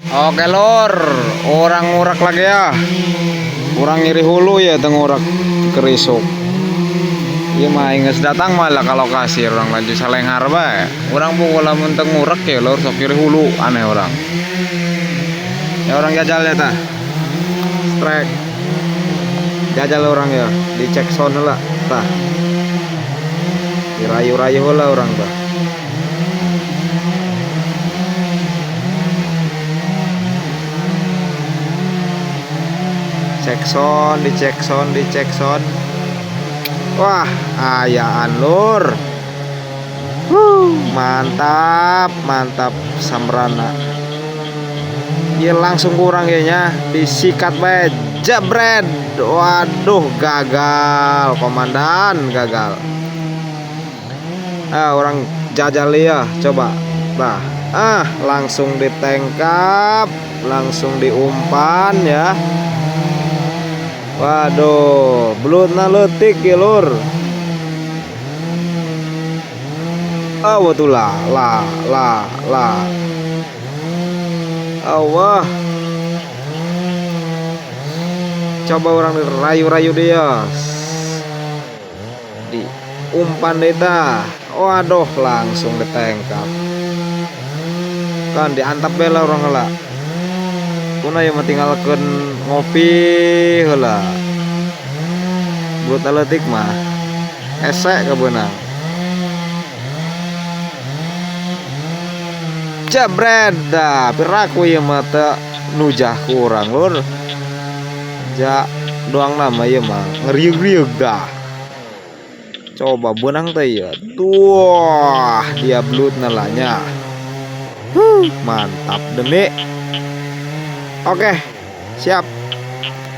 Oke lur, orang ngurak lagi ya. Orang ngiri hulu ya tengurak kerisuk. Iya mah inges datang malah kalau kasih orang laju salenghar bae. Orang pukul lamun tengurak ya lur sok ngiri hulu aneh orang. Ya orang jajal ya tah. Strike. Jajal orang ya, dicek sound lah tah. Dirayu-rayu lah orang tah. Cek sound, dicek sound, dicek sound. Wah, ayaan lur. Wuh, mantap, mantap samrana. Ya langsung kurang kayaknya, disikat bae, jebret. Waduh, gagal komandan, gagal. Ah, orang jajal ya, coba. Nah, langsung ditengkap, langsung diumpan ya. Waduh, belutna leutik ya lur. Ah, waduh lah, lah, lah, lah. Allah. Coba orang dirayu-rayu dia. Diumpan deta. Waduh, langsung ditengkap. Kan diantap bela orang heula. Kuna ya tinggalkeun ngopi heula. Belut leutik mah esek kebeunang. Jebret dah, piraku ieu mah teu nujah ku urang lur. Ja doang nama ieu mah ngeriug-riug dah. Coba beunang teh ieu. Tuh, dia belutna lah nya. Huh, mantap demi. Oke, siap.